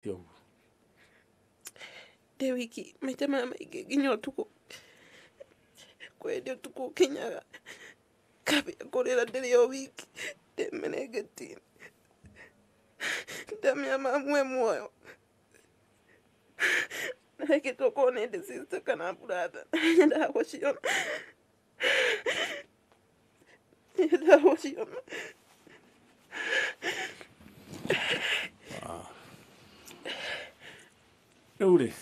Ũguo Ndĩ wiki maita maya maingĩ nginya ũtukũ, kwĩ hĩndĩ ũtukũ ũkinyaga ngambia kũrĩra ndĩrĩ o wiki ndĩ mĩrĩngĩti-inĩ, ndamenya mamu e muoyo, na rĩngĩ tokorwo nĩ ndĩ sister kana brother, nyendaga gũciona, nyendaga gũciona. Rĩu rĩ,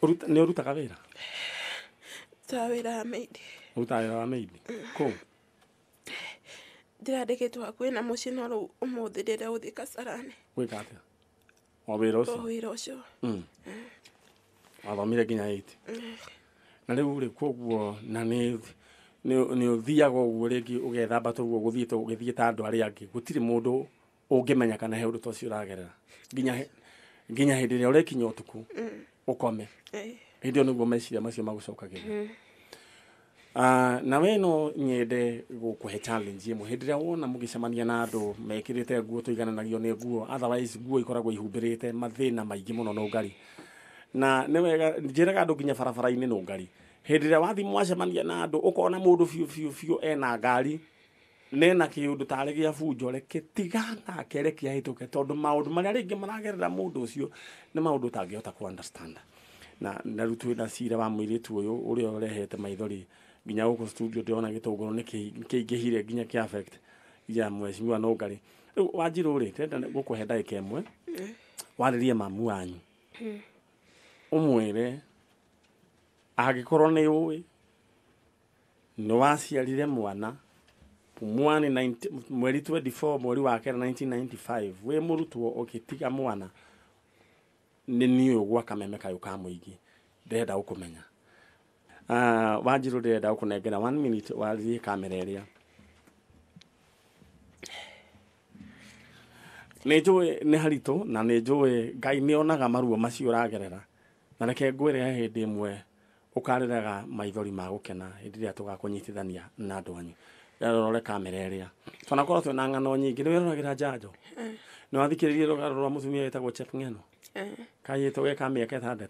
nĩ ũrutaga wĩra? Ta wĩra wa maid. Ũrutaga wĩra wa maid kũ? Ndĩrandĩkĩtwo hakuhĩ na mũciĩ, no rĩu ũmũthĩ ndĩrenda gũthiĩ Kasarani. Gwĩka atĩa? O wĩra O ũcio? Wĩra ũcio. Wathomire nginya 8 na rĩu rĩ, koguo na nĩ nĩ ũthiaga ũguo rĩngĩ ũgethamba ta ũguo gũthiĩte ũgĩthiĩ ta andũ arĩa angĩ, gũtirĩ mũndũ ũngĩmenya kana he ũndũ ta ũcio ũragerera nginya hĩndĩ ĩrĩa ũrĩkinya ũtukũ ũkome. Hĩndĩ ĩyo nĩguo meciria macio magũcokagĩria. Ah, na we no nyende gũkũhe challenge ĩmwe. Hĩndĩ ĩrĩa wona mũgĩcemania na andũ mekĩrĩte nguo tũigananagio nĩ nguo, otherwise nguo ikoragwo ihumbĩrĩte mathĩna maingĩ mũno. Nũngari na nĩ wega njĩraga andũ nginya barabara-inĩ, nũngari hĩndĩ ĩrĩa wathiĩ mwacemania na andũ, ũkona mũndũ biũ biũ biũ ena ngari nena kĩũndũ tarĩ gĩa bunjo, reke tiga nake, reke ahĩtũke, tondũ maũndũ marĩa rĩngĩ maragerera mũndũ ũcio nĩ maũndũ ũtangĩhota ku understand. Na rĩu twĩna cira wa mũirĩtu ũyũ ũrĩa ũrehete maithori nginya gũkũ studio. Ndĩrona gĩtũngũrũ nĩ kĩingĩhire nginya kĩa affect ya mheshimiwa Nũngari. Rĩu Wanjirũ rĩ, ndĩrenda gũkũhe ndagĩka 1 warĩrie mamu wanyu, ũmwĩre angĩkorwo nĩ ũĩ nĩ waciarire mwana Pumwani 90 mweri 24 mweri wa kenda 1995 wĩ mũrutwo, ũgĩtiga mwana nĩ niĩ ũyũ gwa Kameme kayũ ka mũingĩ. Ndĩrenda gũkũmenya. Ah, Wanjirũ, ndĩrenda gũkũnengera one minute warĩrie kamera ĩrĩa. Nĩ njũĩ nĩ haritũ na nĩ njũĩ Ngai nĩ onaga maruo macio ũragerera, na reke ngwĩre he hĩndĩ ĩmwe ũkarĩraga maithori ma gũkena hĩndĩ ĩrĩa tũgakũnyitithania na andũ anyu. Rora kamera ĩrĩa. Twanakorwo twĩna ng'ano nyingĩ. Nĩ wĩroragĩra Njanjo? Nĩ wathikĩrĩrie rũgano rwa mũtumia wĩtagwo Chepng'eno kayĩtwo ge ka mĩaka 6?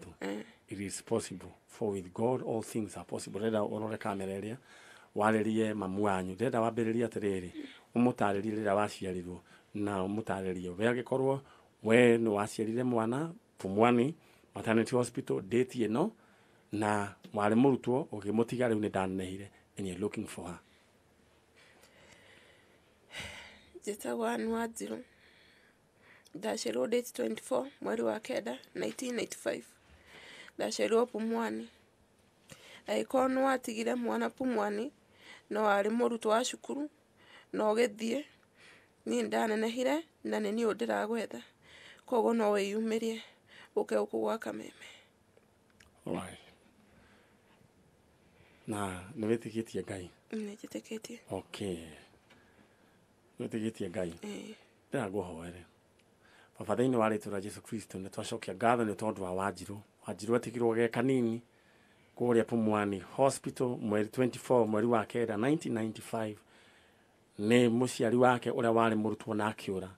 It is possible, for with God all things are possible. Ndĩrenda ũrore kamera ĩrĩa, warĩrie mamu wanyu. Ndĩrenda wambĩrĩrie atĩrĩrĩ, ũmũtarĩrie rĩrĩa waciarirwo na ũmũtarĩrie we angĩkorwo we nĩ waciarire mwana Pumwani Maternity Hospital date ĩno na warĩ mũrutwo, ũkĩmũtiga, rĩu nĩ ndanenehire and you're looking for her. Njĩtagwo Ann Wanjirũ, ndaciarirwo date 24 mweri wa kenda 1985, ndaciarirwo Pumwani. Angĩkorwo nĩ watigire mwana Pumwani no warĩ mũrutwo wa cukuru na ũgĩthiĩ, niĩ nĩndanenehire na nĩ niĩ ũyũ ndĩragwetha, koguo no wĩyumĩrie ũke gũkũ gwa Kameme. Alright. Na nĩ wĩtĩkĩtie Ngai? Nĩ njĩtĩkĩtie. Okay, wĩtĩkĩtie Ngai? Ĩĩ. Ndĩra ngũhoere. Baba, thĩinĩ wa rĩtwa rĩa Jesu Kristo, nĩ twacokia ngatho nĩ tondũ wa Wanjirũ. Wanjirũ atigirwo ge kanini kũrĩa Pumwani Hospital mweri 24 mweri wa kenda 1995 nĩ mũciari wake ũrĩa warĩ mũrutwo na akĩũra,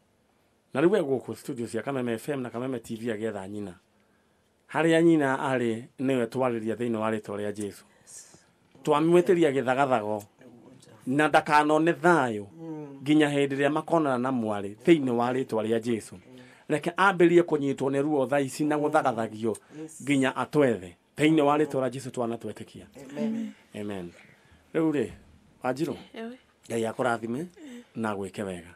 na rĩu e gũkũ studio cia Kameme FM na Kameme TV agĩetha nyina. Harĩa nyina arĩ nĩwe twarĩria thĩinĩ wa rĩtwa rĩa Jesu, twamwĩtĩria gĩthagathago na ndakanone thayũ nginya hĩndĩ ĩrĩa makonana na mwarĩ thĩinĩ wa rĩtwa rĩa Jesu. Reke ambĩrĩrie kũnyitwo nĩ ruo thaa ici na gũthagathagio nginya atwethe thĩinĩ wa rĩtwa rĩa Jesu. Twana twetĩkia, amen. Rĩu rĩ, Wanjirũ, Ewe. Ngai akũrathime na gwĩke wega,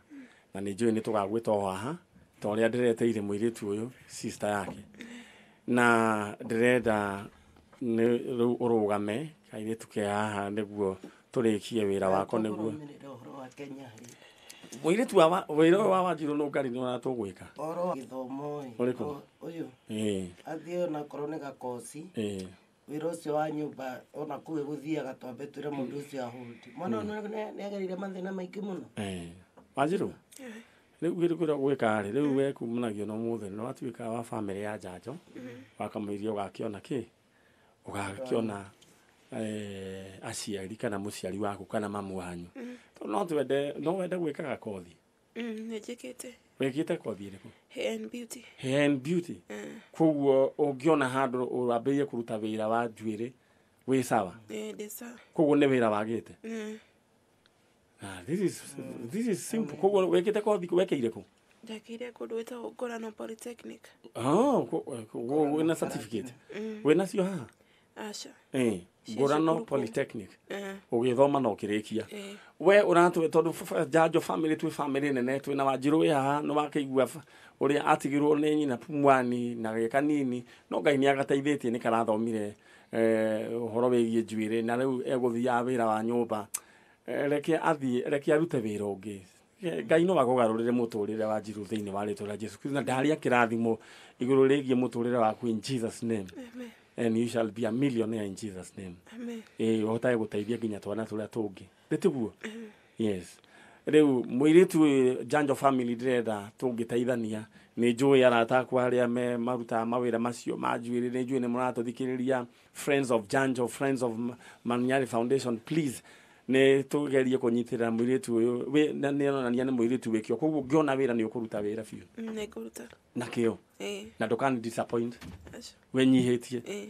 na nĩ njũĩ nĩ tũgagwĩta o haha ta ũrĩa ndĩreteire mũirĩtu ũyũ sister yake, na ndĩrenda nĩ rĩu ũrũgame kairĩtu ke haha nĩguo tũrĩkie wĩra wako nĩguo Tũkũrũmĩrĩra ũhoro wa Kenya rĩ. Mũirĩtu wa wĩra ũyũ wa Wanjirũ Nũngari nĩ ũrĩa tũgwĩka. Ũhoro wa gĩthomo ĩ. Ũrĩkũ? Ũyũ athiĩ onakorwo nĩ gakoci, wĩra ũcio wa nyũmba ona kũu ĩgũthiaga, twambe twĩre mũndũ ũcio ahũndi mwana ũyũ nĩ agereire mathĩna maingĩ mũno. Wanjirũ, rĩu kĩndũ kĩrĩa gwĩka rĩ, rĩu we kumanagio na ũmũthĩ nĩ watuĩka wa bamĩrĩ ya Njanjo, wakamũiria ũgakĩona kĩ, ũgakĩona Aciari kana mũciari waku kana mamu wanyu, tondũ no twende, no wende gwĩkaga kothi? Nĩ njĩkĩte. Wĩkĩte kothi ĩrĩkũ? Hair and beauty. Hair and beauty. Koguo ũngĩona handũ wambĩrĩrie kũruta wĩra wa njuĩrĩ, wĩ sawa? Ĩĩ, ndĩ sawa. Koguo nĩ wĩra wagĩte? Ah, this is simple. Koguo wĩkĩte kothi, wekĩire kũ? Ndekĩire kũndũ gwĩtagwo Ngorano Polytechnic. Oh, wĩna certificate? Wĩna cio haha? Aca. Cia Ngorano cukuru kũu. Polytechnic. Ũgĩthoma na ũkĩrĩkia? Ĩĩ. We ũratwe tondũ Njanjo family, twĩ family nene, twĩna Wanjirũ wĩ haha, nĩ wakĩigua ũrĩa atigirwo nĩ nyina Pumwani na gĩ kanini, no Ngai nĩ agateithĩtie, nĩ karathomire ũhoro wĩgiĩ njuĩrĩ na rĩu egũthiaga wĩra wa nyũmba. Reke athiĩ, reke arute wĩra ũngĩ. Ngai no akũgarũrĩre mũtũrĩre wa Njirũ thĩinĩ wa rĩtwa rĩa Jesu Kristo, na ndaria kĩrathimo igũrũ rĩgiĩ mũtũrĩre waku in Jesus name. Amen. And you shall be a millionaire in Jesus name. Amen. Ĩ, ũhotage gũteithia nginya twana tũrĩa tũngĩ, nĩ tiguo? Yes. Rĩu mũirĩtu ũyũ, Njanjo family, ndĩrenda tũngĩteithania. Nĩ njũĩ arata akwa arĩa me marutaga mawĩra macio ma njuĩrĩ, nĩ njũĩ nĩ mũratũthikĩrĩria, friends of Njanjo, friends of Manyari Foundation, please nĩ tũgerie kũnyitĩrĩra mũirĩtu ũyũ. Na nĩ aronania nĩ mũirĩtu wĩkĩo, koguo ũngĩona wĩra nĩ ũkũruta wĩra biũ? Nĩ ngũruta. Na kĩo? Ĩĩ. Na ndũkani disappoint. Aca. Wĩnyihĩtie? Ĩĩ.